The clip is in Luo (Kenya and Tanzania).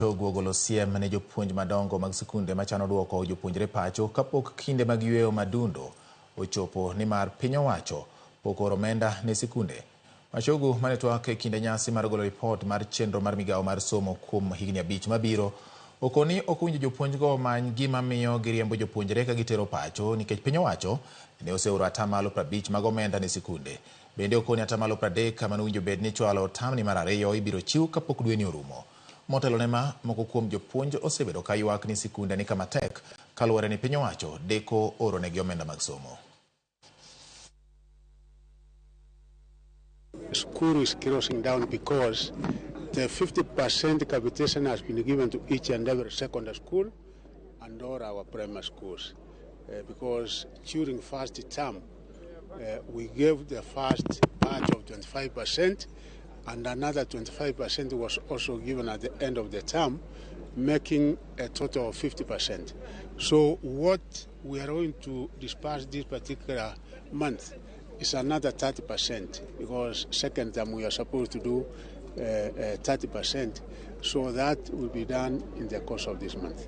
Machogu ogolo siem ne jopuonj madongo mag sikunde machano duoko jopuonjre pacho kapok kinde mag yueyo madundo ochopo nimar piny owacho pok ooro omenda ne sikunde. Machogu mane twak e kinde nyasi mar golo ripot mar chenro mar migawo mar somo kuom higni 5 mabiro okoni ok owinjo jopuonjgo omany gima miyo giriembo jopuonjre ka gitero pacho nikech piny owacho ne oseoro 50% mag omenda ne sikunde. Bende okoni 30% manowinjo bed ni chwalo tamni mar 2 ibiro chiw kapok dweni orumo. Motelo ne ma, moko kuom jopuonj osebedo ka ywak ni sikunde ni kama tek kaluwore ni piny owacho deko oro negi omenda mag somo. School is closing down because the 50% capitation has been given to each and every secondary school and all our primary schools. Because during first term, we gave the first batch of 25% and another 25% was also given at the end of the term, making a total of 50%. So what we are going to disperse this particular month is another 30%, because second term we are supposed to do 30%. So that will be done in the course of this month.